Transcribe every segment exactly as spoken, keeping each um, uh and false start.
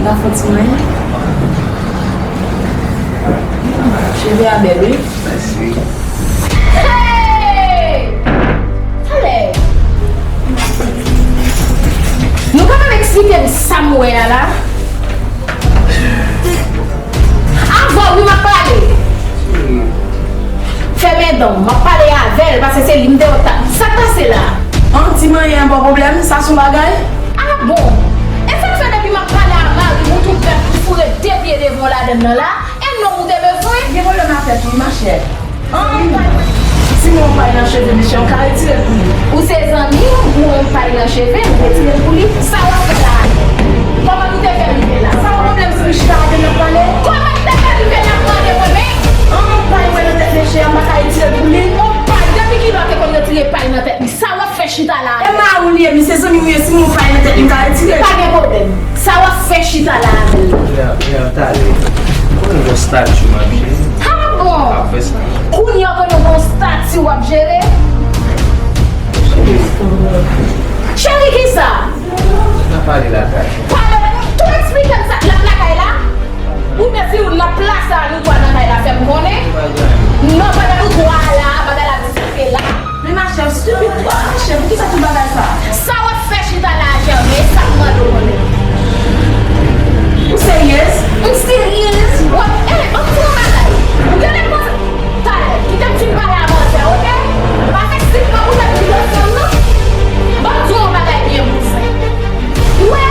Ka fè ti mwen. Cheve a bèl, wi. Mèsi. Hey! Talè! Nou kapab eksplike m sa m wè a la? Avan wi m ap pale. Fèmen dan w, m ap pale avè l, paske se li m te wè k t ap. Sa k pase la? An ti manyen an pa pwoblèm, sa s on bagay? Ah bon? E sa k fè depi m ap pale a mari m, ou tou bèt, ou foure de pye devan w ladann nan la? E nonm ou te bezwen? Gen pwoblèm nan tèt ou wi, machè. An, si mwen pale nan cheve misye, m ka retire l pou li. Ou se zanmi m, ou wè m pale nan cheve, ou retire l pou li. Sa w ap fè la? Kòman nou te fè rive la? Sa w pwoblèm si m chita la gen n ap pale? Kòman nou te fè rive la, m mande mwen menm? An, m pale mwen nan tèt mesye a, m pa ka retire l pou li. On pay, depi kilè w te konn retire pay nan tèt li? Sa w ap fè chita la? E mari w li ye, misye zanmi m ye, si m wè pay nan tèt li, m ka retire. Pa gen pwoblèm. Sa w ap fè chita la avè l? Kounye a, kounye a, talè. Konnen gon stati m ap jere. Ah bon? Ap fè sa. Kounye a konnen gon stati w ap jere? Cheri, kisa? N a pale lakay. Pale, tou eksplike m sa. L ap lakay la? Oubyen si w nan plas la, nou twa nan kay la, fè m konnen. Non, pandan nou twa la, bagay la diskite la. Men machè, w stupid twòp, machè, poukisa tout bagay sa? Sa w ap fè chita la a, Germain, e sa m mande w konnen. Ou seryez? M seryez. W ap, eh, ban m di w yon bagay. Ou genlè panse, talè, kite m fin pale a manzè, oke? Paske si m pran pou tèt m, m pran fanm nan. Ban m di w yon bagay byen bouzen. Ou wè,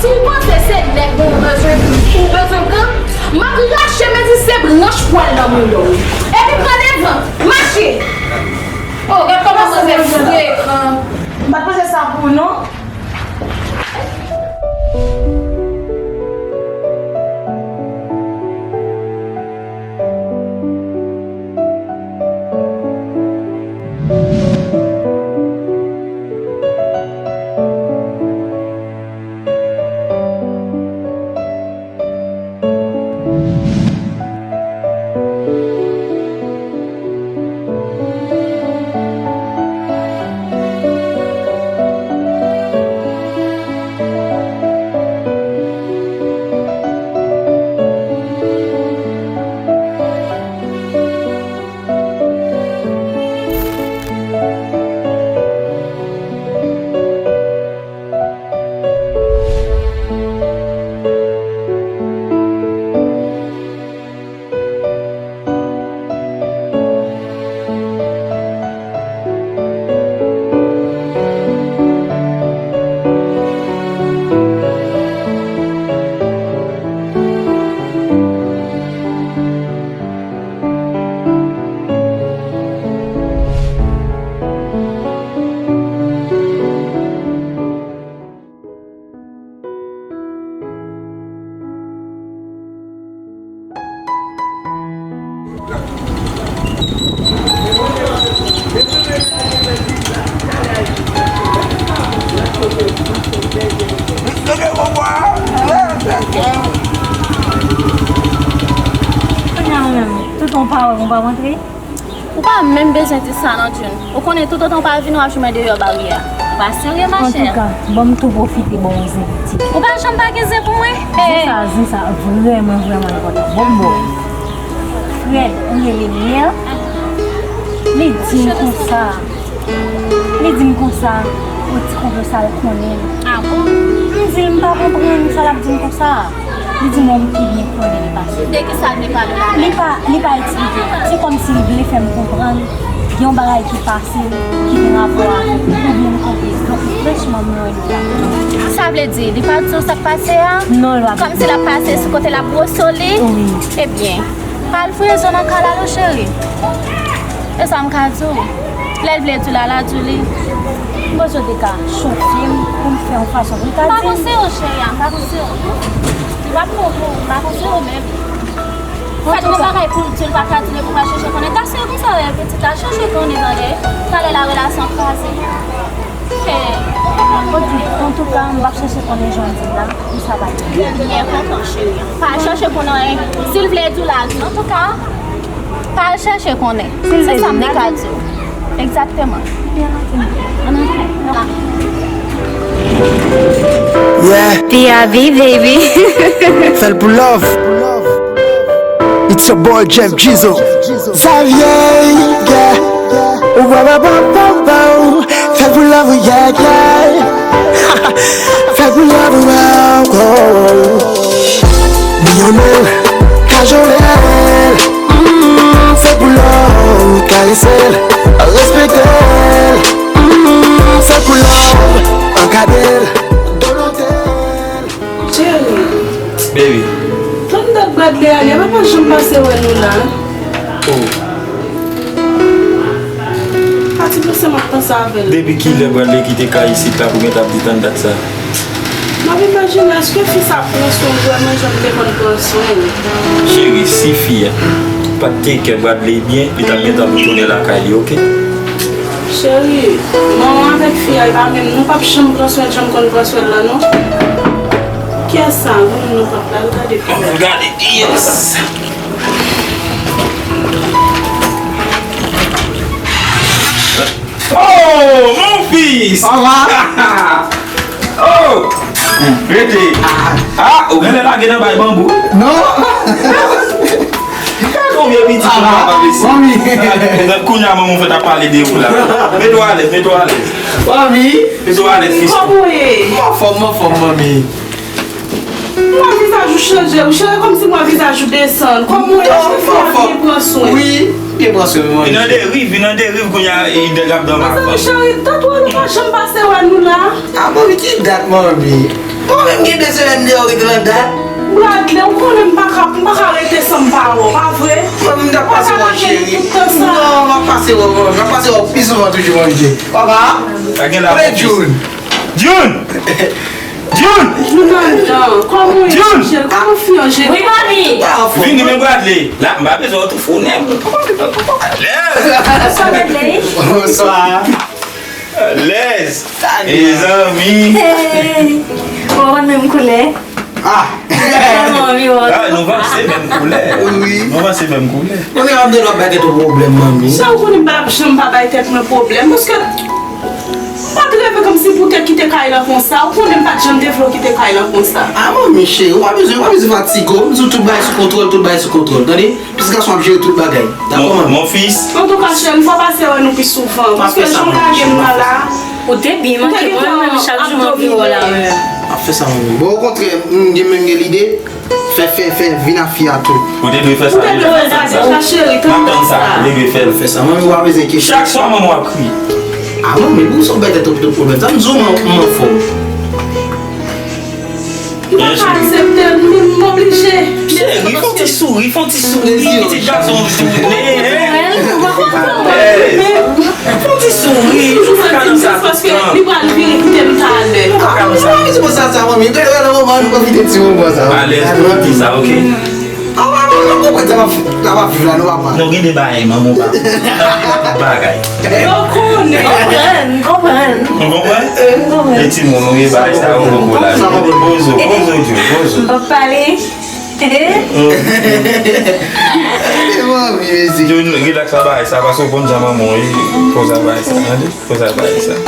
si w panse se nèg ou bezwen, ou bezwen pran, m ap rache men di se branch pwèl nan mouda w. Epi pran devan, mache! Oh, gad kòman manzè frekan. M pa t panse sa pou ou, non. Kounye a ou menm, toutan w pa wè m, ou p ap antre? Ou pa menm bezwen di sa non, June. Ou konnen toutotan w pa vini, w ap jwenn mwen deyò baryè a. Ou pa serye, machè. Antouka, ban m tou pwofite ba w yon zen piti. Ou pa janm pa gen zen pou mwen. Zen sa, zen sa vrèman, vrèman enpòtan. Bon, bon. Fred, ou rele Miel, li di m konsa, li di m konsa, o ti konplo sa l konnen. Ah bon? M di l m pa konprann sa l ap di m konsa. Li di m, "Wè m pi byen konnen li pase." De ki sa l te pale la? Li pa, li pa eksplike. Se kòmsi li vle fè m konprann gen yon bagay ki pase l, ki gen rapò avè m, oubyen m konprann. Donk, franchman, m lwen de sa. Sa vle di, li pa di w sa k pase a? Non, li pa di. Kòmsi l ap pase sou kote l ap woso li? Wi. Ebyen, pa al foure zo nan kay la non, cheri. E sa m ka di w. Lè l vle di w la, l a di w li. M panse w te ka chonfle m pou m fè yon fason pou l ka di m. M pa panse w, cheri a, m pa panse w. M pa panse w, m pa panse w menm. Fèt gon bagay pou l di w, l pa ka di w, epi w pral chèche konnen. Gason yo konsa yo ye, pitit la, chèche konnen tande. Talè la relasyon ap kraze. Hey. Ok, antouka, m p ap chèche konnen jan w di m la, pou sa pa rive. M byen kontan, cheri. Pa al chèche konnen anyen. Si l vle di w, l a di w. Antouka, pa al chèche konnen. Se sa m te ka di w. Egzakteman. Ann antre. Yeah. P R V, baby. Fè l pou love. It's your boy Jeff Jizo. Xavier, yeah. Ou ba ba ba ba ba. Fè l pou love, yeah, yeah. Fè l pou love, wow, wow. Liyonèl, kajolèl. Mm, fè l pou love, karese l, respekte l. Mm, fè l pou love, ankadre l. Cheri. Baby. Tann dat Bradley ale, papa janm pase wè nou la. Oh. Pati panse m ap panse avè l. Depi kilè Bradley kite kay isit la pou gen t ap di tann dat sa? M ap imajine, èske fi sa pran swen l vrèman jan m te konn pran swen l? Cheri, si fi a pa t take care Bradley byen, li t ap gentan retounen lakay li, oke? Cheri, manman avèk fi a, e pa menm, nou p ap janm pran swen l jan m konn pran swen l lan, non. Kiyès sa? Vin nou pap la, gade. Gade, yes! Oh, mon fils! Papa! Oh! Rete! Ah, ou genlè lage nan bay banbou. Non! Gade yon vye pitit, papa, mesi. Manmi! Kounye a manman fè ta pale de ou la. Mete w alèz, mete w alèz. Manmi! Mete w alèz, fils. Kòman w ye? Mwen anfòm, mwen anfòm, manmi. M wè vizaj ou chanje wi, cheri, kòmsi m wè vizaj ou desann. Kòman w ye? Èske fi a byen pran swen? Wi, byen pran swen, manmi. Li nan deriv, li nan deriv kounye a, e, nèg ap nan makòt. Mezanmi, cheri, dat ou pa janm pase wè nou la. Ah, manmi, ki dat, manmi? Mwen menm gen de semèn deyò, rete nan dat. Bradley, ou konnen m pa ka, m pa ka rete san m pa wè w, pa vre? Manmi, m t ap pase wè w, cheri. Non, m ap pase wè w, manmi, m ap pase wè w pi souvan toujou, manmi. Papa, kote June? June! June! June anndan. Kòman w ye, June? Cheri, kòman fi an jere? Wi, manmi. Vini, men Bradley. La, m pa bezwen w tou founen. Alèz. Bonswa, Bradley. Bonswa. Alèz. Mezanmi. Hey. Ou konn menm koulè. Ah. Manmi, ou... Ah, nou vanse menm koulè. Wi. Nou vanse menm koulè. Manmi, w ap de lòt bay tèt ou pwoblèm, manmi. Sa ou konnen m pa janm pa bay tèt mwen pwoblèm, paske m pa t reve kòmsi pou w te kite kay lan konsa. Ou konnen m pa t janm te vle w kite kay lan konsa. Ah, manmi cheri, ou pa bezwen, ou pa bezwen fatige w. M di w tout bagay sou kontwòl, tout bagay sou kontwòl. Tande? Pis gason ap jere tout bagay. Dakò, manmi? Mon fils. Antouka, cheri, m fò pase wè nou pi souvan. Paske jan w lage m nan la. Ou te byen manke mwen, menm chak jou m anvi wè w la. M ap fè sa, manmi. Bon, okontrè, m gen menm gen lide. Fè, fè, fè, vin ak fi a tou. Ou te dwe fè sa deja. Ou te dwe fè sa deja, cheri, tann sa. M ap tann sa, ou te dwe fè l. Fè sa, manmi, w ap bezwen ke chak swa manman w ap kriye. Ah, manmi, pou sa w bay tèt ou pwoblèm sa, m di w, manman, manman fò. Li pa ka aksepte l, m, m oblije. Cheri, fè yon ti souri, fè yon ti souri, pitit gason w tounen, hein? Fè yon ti souri, ou pa ka nan sa tout tan. Paske li pral vire kite m talè. Ah, manmi, manmi, se pou sa, sa, manmi. Gade, gade, manman, nou pwofite ti moman sa. Alèz pou di sa, oke? Ah, manmi, nou konprann sa m ap, sa m ap viv la, nou papa. Non, gen de bagay, manman, papa. Tout bagay. Yo konnen. Konprann, konprann. Nou konprann? Nou konprann. E timoun, ou ye bagay sa yo poko la. Poze w, poze w, June, poze w. M p ap pale. June, rilaks a bagay sa, paske w konn jan manman w ye. Poze a bagay sa, tande? Poze a bagay sa.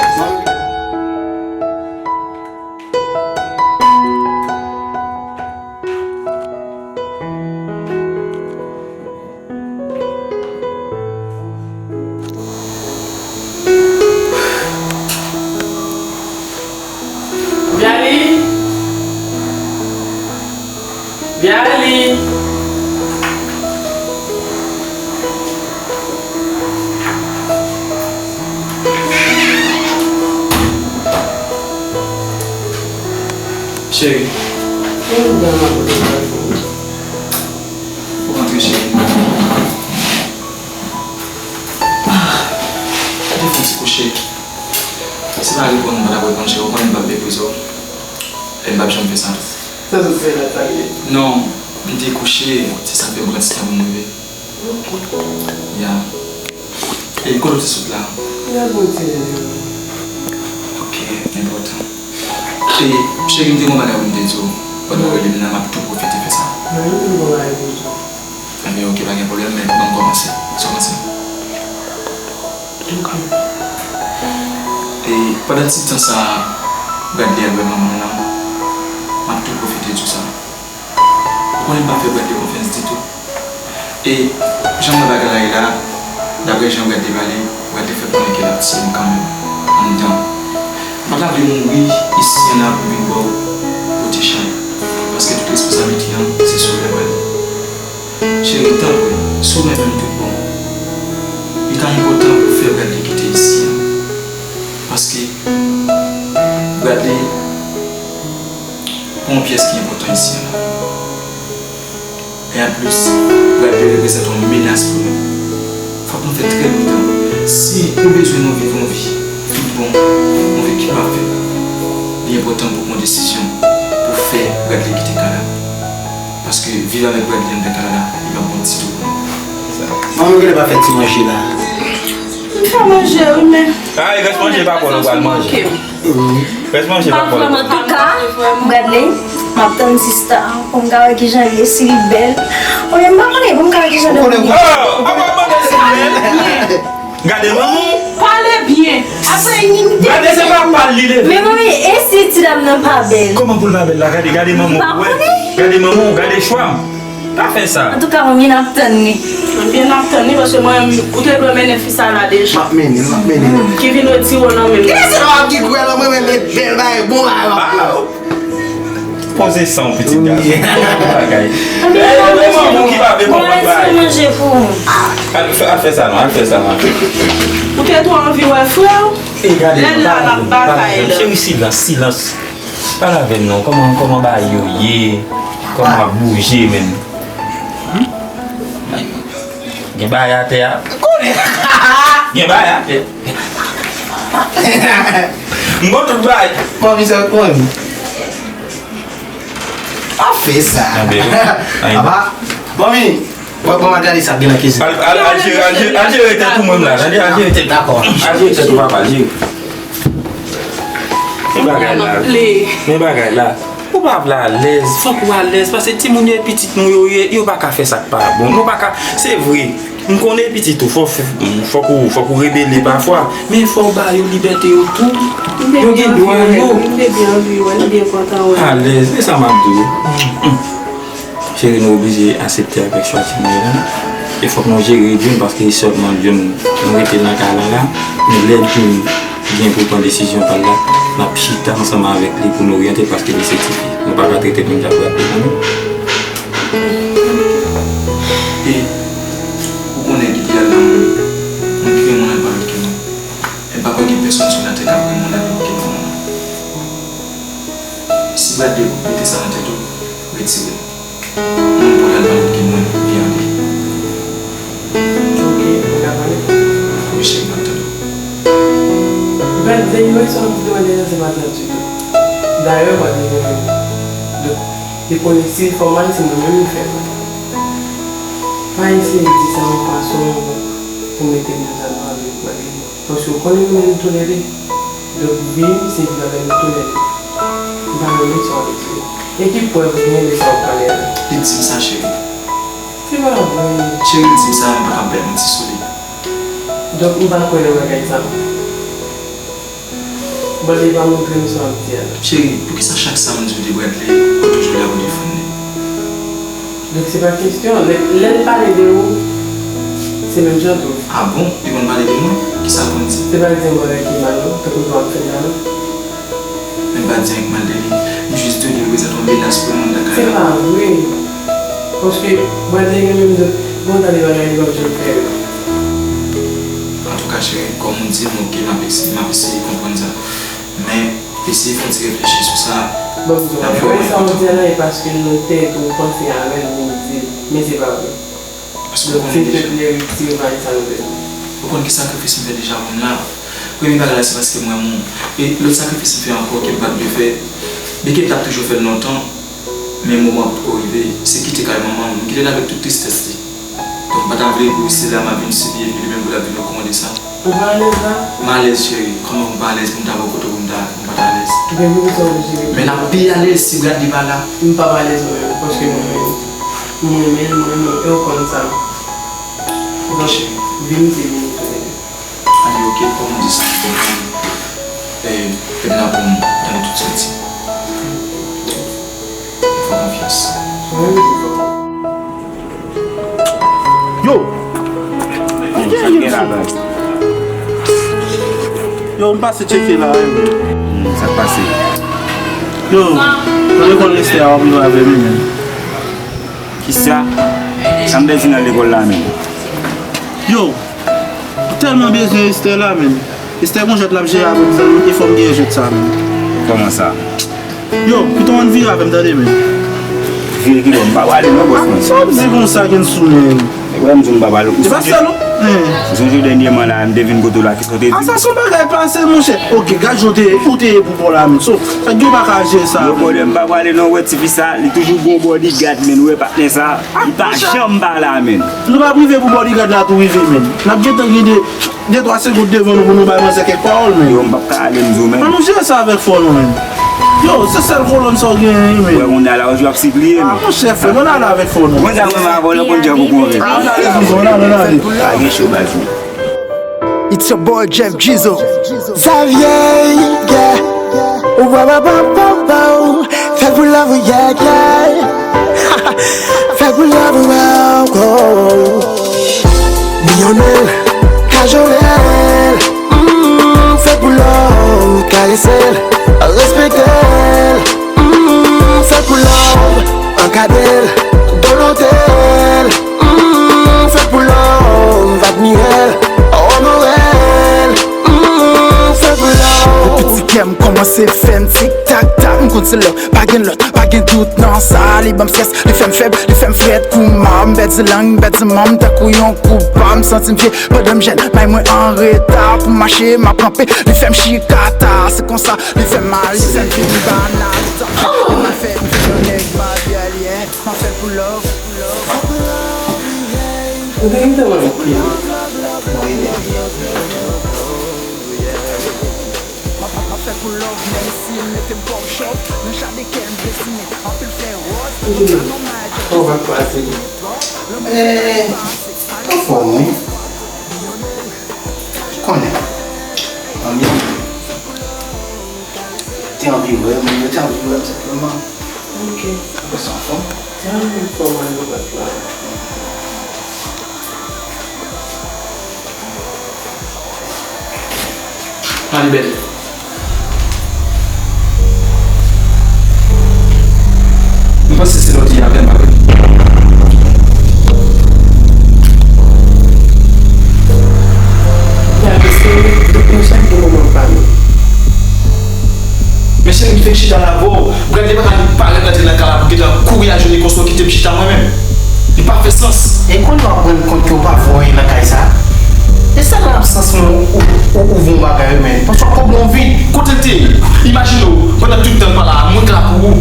Viali! Viali! Cheri. Mwen menm nan mwen mwen mwen. Ou rantre, cheri. Ah, ou te fè yon ti kouche. Si m pa reponn ou, m pa t ap reponn, cheri, ou konnen m p ap meprize w. E m p ap janm fè sa. Sa sot fè la, sa ye? Non, m te kouche, se sa k fè m pran ti tan pou m rive. Ok. Ya. E kote w te sot la? Nan boutik. Ok, enpòtan. E, cheri, m te gen yon bagay pou m te di w. Pandan w rele m nan, m ap tou pwofite fè sa. Mwen menm, m gen yon bagay pou m di w. Enben, ok, pa gen pwoblèm, men ban m kòmanse. Sa w panse? Ok. E pandan ti tan sa a, Bradley al wè manman l lan, Di tou sa. Ou konnen m pa fè Bradley konfyans ditou. E jan m wè bagay la ye la, daprè jan Bradley pale, Bradley fè konnen ke l ap tiye m kanmenm, anndan. M pa ta vle mouri isi an la pou m vin ba w pote chay, paske tout responsablite an se sou ou l pral ye. Cheri, tanpri, si w renmen m tout bon, li ta enpòtan pou w fè Bradley kite isi an. Paske Bradley pa yon pyès ki enpòtan isi an la. E anplis, Bradley reprezante yon menas pou nou. Fòk nou fè trè prudan. Si nou bezwen nou viv yon vi tout bon, yon vi ki pafè, li enpòtan pou w pran desizyon pou fè Bradley kite kay la. Paske viv avèk Bradley anndan kay la, li p ap bon ditou pou nou. Manmi, ou genlè pa fè ti manje la? M fè manje, wi, men. Ah, e rès manje pa pou nou pral manje. Rès manje pa pou nou. Antouka, Bradley, m ap tann sista an pou m ka wè kijan l ye, si li bèl. Oubyen m pa konnen, pou m ka wè kijan l ye. Oh, apa mande si bèl? Gade manman w. Pale byen. Apre, li te... Gade, se pa pal li leve. Men manmi, e si ti dam nan pa bèl? Kòman pou l pa bèl la? Gade, gade manman w. Ou wè? Gade manman w, gade chwa m. Pa fè sa. Antouka, manmi, n ap tann li. Ebyen, n ap tann li, paske mwen, ou te dwe mennen fi sa la deja. M ap mennen l, m ap mennen l. Ki vin retire w nan men m. Kiyès se w ap di kwè nan mwen, men bèl bagay, bon bagay w ap pran. Poze san w, pitit gason. Bon bagay. Ebyen, manman w ki pa vle konprann bagay. Manje pou ou. Al fè, al fè sa non, al fè sa non. Ou te twò anvi wè frè w? Lè l la, l ap batay la. Cheri, silans, silans. Pale avè m non, kòman, kòman bagay yo ye? Kòman w ap bouje menm? Gen bagay atè a? Gen bagay atè. M gon tout bagay. Manmi, sa konn. Pa fè sa. Papa, manmi. Bon, bon, m al gade sa k gen nan kizin. Al, al, al jere, al jere, al jere tèt ou menm la, tande, al jere tèt ou. Dakò. Al jere tèt ou, papa, al jere. Men bagay la, men bagay la. Ou pa vle alèz, fòk ou alèz, paske timoun yo e pitit nou yo ye, yo pa ka fè sa k pa bon. Nou pa ka, se vre, m konnen e pitit ou, fò, fòk ou, fòk ou rebele pafwa, men fò w ba yo libète yo tou. Yo gen dwa yo. M te byen anvi wè, m byen kontan wè. Alèz, e sa m ap di w. Cheri, nou oblije aksepte avèk chwa timoun yo la. E fòk nou jere Jun, paske e sèlman Jun nou rete nan kay la la. Men lè Jun gen pou pran desizyon pa l la, n ap chita ansanm avèk li pou n oryante l, paske li se tifi. Nou pa ka trete l menm jan ak lòt moun. E ou konnen ki te al nan moun, moun ki gen moun nan pa lòt ke moun. E m pa kwè gen pèsonn sou latè k ap gen moun nan lòt ke moun. Si Bradley mete sa nan tèt ou, retire l. Moun pou l al pale ki mwen vyann li. Ok, mwen ka pale? Wi, cheri, m ap tande w. Bradley, mwen sa w di devan deja se pa trant ditou. Dayè, Bradley renmen m. Donk, li konnen si l fè w mal, se mwen menm li fè mal. Pa eseye di sa yon fason pou mete m nan zòn avèk Bradley. Paske w konnen nou menm toulède. Donk, vi m se viv avè nou toulède. M pa renmen sa w ap di yo. E ki prèv ou genyen de sa w ap pale a la? Li di m sa, cheri. Se pa vre. Cheri, li di m sa, m pa ka bay manti sou li. Donk, m pa kwè nan bagay sa. Bradley pa montre m sa w ap di a la. Cheri, poukisa chak sa m di w de Bradley, ou toujou la pou defann li? Donk, se pa kesyon. Lè, lè l pale de ou, se menm jan tou. Ah bon? Li konn pale de mwen? Kisa l konn di? Se pa di yon bagay ki mal, non. Tankou jan w ap fè l la, non. Men m pa di anyen k mal de li. M jis di w li reprezante yon menas pou nou anndan kay la. Se pa vre. Paske Bradley gen menm dòt, bon, tande bagay li p ap janm fè yo. Antouka, cheri, kòm ou di m, ok, m ap eseye, m ap eseye konprann sa. Men, eseye fè yon ti reflechi sou sa. Bon, m di w, sa w di a la, e paske nan tèt ou, ou panse avè l, ou vin di l. Men se pa vre. Paske ou konnen deja. Ou konn ki sakrifis m fè deja pou m la. Premye bagay la, se paske m renmen w. E lòt sakrifis m fè ankò ke m pa t dwe fè, byenke m t ap toujou fè l lontan, men moman an potko rive. Se kite kay manman m. M kite l avèk tout tristès li. Donk, m pa ta vle pou se la m ap vin sibi epi li menm pou l ap vin okouran de sa. Ou pa alèz la? M alèz, cheri. Kòman pou m pa alèz pou m ta bò kote w pou m ta, pou m pa ta alèz? Ebyen, poukisa w oblije rete? Men n ap pi alèz si Bradley pa la. M p ap alèz mwen menm, paske mwen menm, mwen renmen l, mwen renmen l, e w konn sa. Donk, vi m se vi nou toulède. Anben, ok, kòm ou di sa, m konprann. E, epi n ap bon, tande tout sa w di. Yo! Yo, m pase tcheke la, wi. Hmm, sa k pase? Yo, mwen konn Esther a, w ap rive avè m, men. Kisa? Sa m bezwen nan lekòl la, men. Yo, m tèlman bezwen Esther la, men. Esther gon jwèt l ap jere avè m, zanmi, e fò m gen jwèt sa, men. Kòman sa? Yo, pito ann vire avè m, tande, men. Vire ki bò? M pa prale non, bòs mwen. Sa w ap di konsa, Kenson, men? Nèg la, m di w m pa prale. Ou sonje, ou sonje dènyèman la, m te vin kote w la, kisa w te di? A, sa se yon bagay pase, monchè. Oke, gad jan w te, ou te ye pou bò la, men. So, sa gen w pa ka jere sa, men. Yo, bòdè, m pa prale non, wè, tifi sa, li toujou gon bodyguard, men, ou wè, patnè sa, li pa janm pa la, men. Nou pa prive pou bodyguard la tou rive, men. N ap gentan gen de, de twa segonn devan nou pou nou bay manzè kèk pawòl, men. Yo, m p ap ka ale, m di w, men. Ann nou jere sa avèk fò nou, men. Yo, se sèl kolòn sa w genyen, men. Wè, kounye a la, ou ap sipliye, men. A, monchè, frè m, ann ale avèk fò nou. Mwen, sa mwen, m a vòlè pou djab ou konve. Ann ale, ann ale, ann ale. Pa gen cho, baz. It's your boy Jeff Jeezo. Xavier, yeah. Ou ba ba ba ba ba. Fè pou love, yeah, yeah. Fè pou love, wow, wow. Lionel, Kajolèl, mm, fè pou love, karese l, respekte l, mm, fè pou love, ankadre l, dolote l, mm, fè pou love, admire l, onore l, mm, fè pou love. Depi ti kè m kòmanse fè m tik tak tak, m konn se love, pa gen lòt. Pa gen dout nan sa, li ban m strès, li fè m fèb, li fè m frèt. Kouman m pèdi lang, m pèdi manm, tankou yon koupab. M santi m vye pandan m jèn, may mwen an reta. Pou m mache, m ap ranpe, li fè m chikata. Se konsa, li fè m mal, li fè m vin banal. Tan m mal fèt, m vin yon nèg babyèl, yeah. M ap fè l pou love, pou love, pou love, yeah. Ou te gentan wè m ap kriye. Mwen ede. M ap, m ap fè l pou love, menm si l mete m kòm chòf. Nan jadekè m desine anpil flè wòz. Anfòm, wi. Konnen. Anvi. Te anvi wè m, yo te anvi wè m senpleman. Ok. Apre sa, anfòm. Sa anfòm, an nou bat la. Malibèl. M panse se lòt yè a menm, pa vre? Ya, paske nou chak gen moman pa nou. Men cheri, m fin chita la avè w. Ou gade de bagay li parèt antre nan kay la pou gentan kouri ajenou konsa w kite m chita mwen menm. Li pa fè sans. E kounye a w ap rann kont ke w pa voye nan kay sa? E sa nan absans mwen ou, ou, ou voye yon bagay wi, men. Paske w ap konprann vit. Kote l te ye? Imajine w, pandan tout tan l pa la, mwen k la pou ou.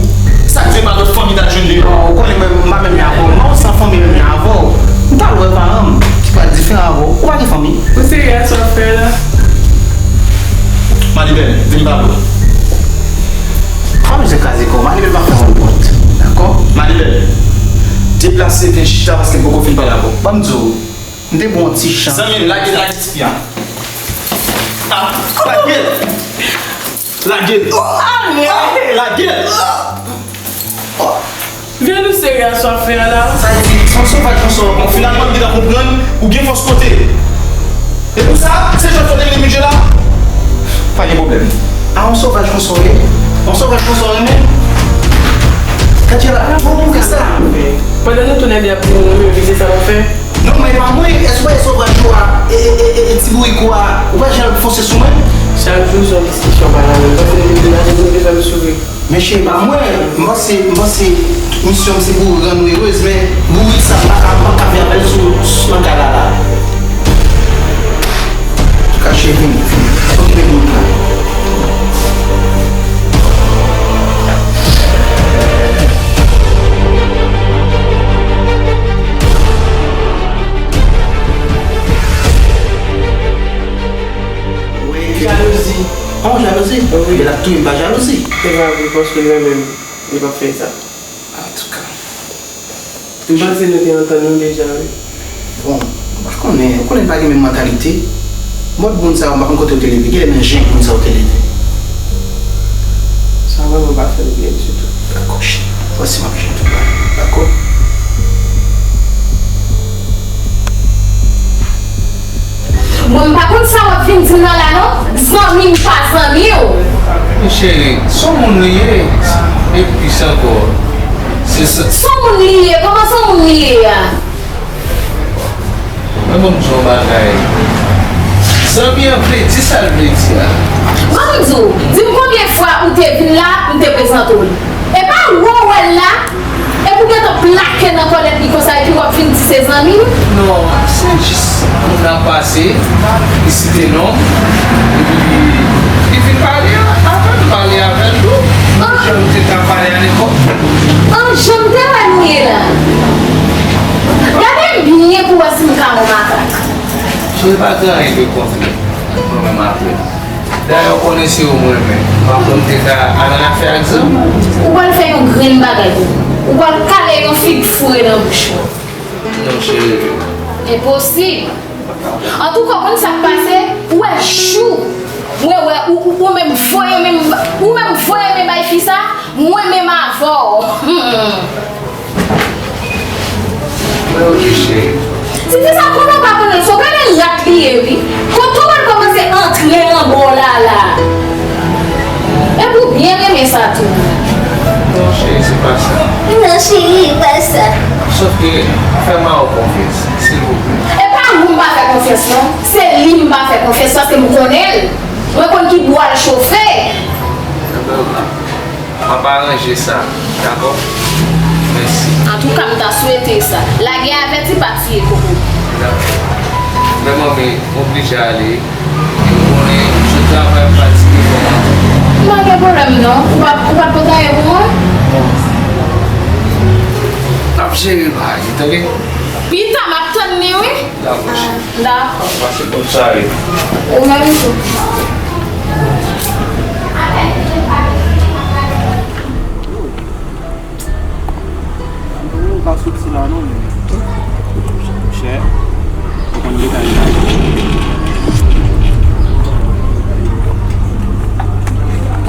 Sa k fè pa lòt fanmi t al jwenn li? Bon, ou konnen mwen, m pa menm jan avè w non, san fanmi menm jan avè w. M t al wè paran m, ki pral diferan avè w. Ou pa gen fanmi? Ou serye a sa w ap fè la? Malibèl, vin pale. Pa bezwen kraze kò w, Malibèl pa fè yon wont, dakò? Malibèl, deplase, vin chita paske m poko fin pale avè w. Ban m di w, m te ba w yon ti chans. Zanmi m, lage, lage tifi a. Ah, lage l! Lage l! Lage l! Vye nou serye a sa w ap fè a la? Sa vle di, se yon sovaj konsa w ap pran. Finalman, m gentan konprann, ou gen fòs kote. E pou sa, se jan w fè w te vle manje la? Pa gen pwoblèm. A, yon sovaj konsa w ye? Yon sovaj konsa w renmen? Gade la, bon, pou ki sa? Pandan nou tounen de ap di nou renmen, se sa w ap fè? Non, men e pa mwen. Èske w pa wè sovaj ou a, e, e, e, e, e ti bourik ou a, ou pa janm fonse sou mwen? Chak jou se yon diskisyon pa la menm. Paske nou degaje pou nou te fè m souri. Men cheri, pa mwen, m panse, m panse misyon m se pou rann ou erez, men bourik sa m pa ka, m pa ka fè apèl sou, sou nan kay la la. Kache vin, okipe bourik la. Jalouzi. Oh, jalouzi? Wi. Ebyen, l ap touye m pa jalouzi. Se pa vre, paske l renmen m, li p ap fè sa. Antouka. M panse nou te antann nou deja, wi. Bon, m pa konnen, ou konnen n pa gen menm mantalite. Mòd moun sa yo, m pa konn kote yo te leve, genlè nan jen moun sa yo te leve. Sa vrèman pa fè m byen ditou. Dakò, cheri. Voici m ap jwenn tout bagay, dakò? Di m nan la non, zanmi m pa zanmi w. Men cheri, se yon moun li ye. E plis ankò, se sa. Se yon moun li ye, kòman se yon moun li ye a? Men ban m di w yon bagay. Zanmi an vle di sa l vle di a. Ban m di w, di m konbyen fwa ou te vin la, m te prezante w li. E pa wè w wè l la, epi w gentan plake nan kòlèt li konsa, epi w ap vin di se zanmi m? Non, se jis moun nan pase, li site non m, epi li vin pale avè m, m pale avè l tou. An jan m te ka pale a nenpòt moun. An jan m te wè nou ye la. Gade m byen pou w wè si m ka yon makak. Cheri, pa gen anyen de kontre mwen menm avè l. Dayè, w konnen se ou m renmen. M pa konn te ka al nan afè ak zanmi. Ou pral fè yon grenn bagay pou mwen. Ou pral kale yon fig foure nan bouch mwen. Non, cheri. Enposib. Antouka, w konn sa k pase? Ou wè jou mwen wè ou, ou, ou menm voye men, ou menm voye men bay fi sa, mwen menm avè w. Hmm. Mwen oblije. Titi sa konnen w pa konnen l, se w gade rat li ye wi. Kote w al kòmanse antre anba w la la. Epi w byen renmen sa tou. Non, cheri, se pa sa. Non, cheri, e pa sa. Sòf ke fè m a ou konfyans, silvouplè. E pa ou m pa fè konfyans non. Se li m pa fè konfyans paske m konnen l. Mwen konn ki bwa l chofe. Ebyen, m ap aranje sa, dakò? Mèsi. Antouka, m ta swete sa. Lagè avèti pa tiye koko. Dakò. Men manmi, m oblije ale. E w konnen, jou travay m fatige kòm. M pa gen pwoblèm non. Ou pa, ou pa t pote anyen pou mwen? Bon. N ap jere bagay, tande? Pita, m ap tann li, wi. Dakò, cheri. Dakò. Pase bòn sware. Ou menm tou. Ou pa soti la non, men. Monchè, ou konn detay la.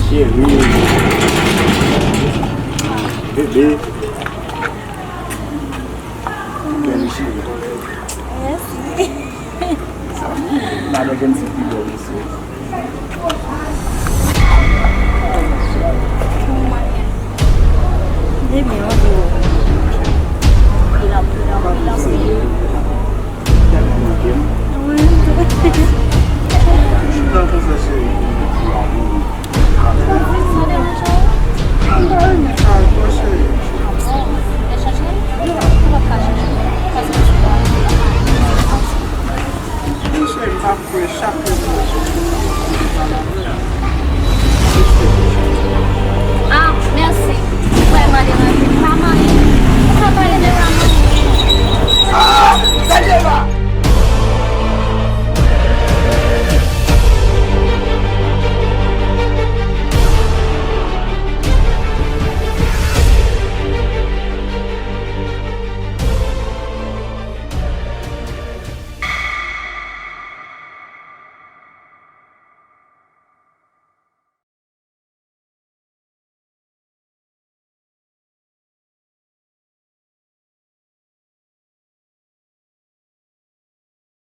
Cheri. Bebe. Bèl cheri. Mèsi. Sa, madan Jensi pi bèl, mesye. Ebyen, ok.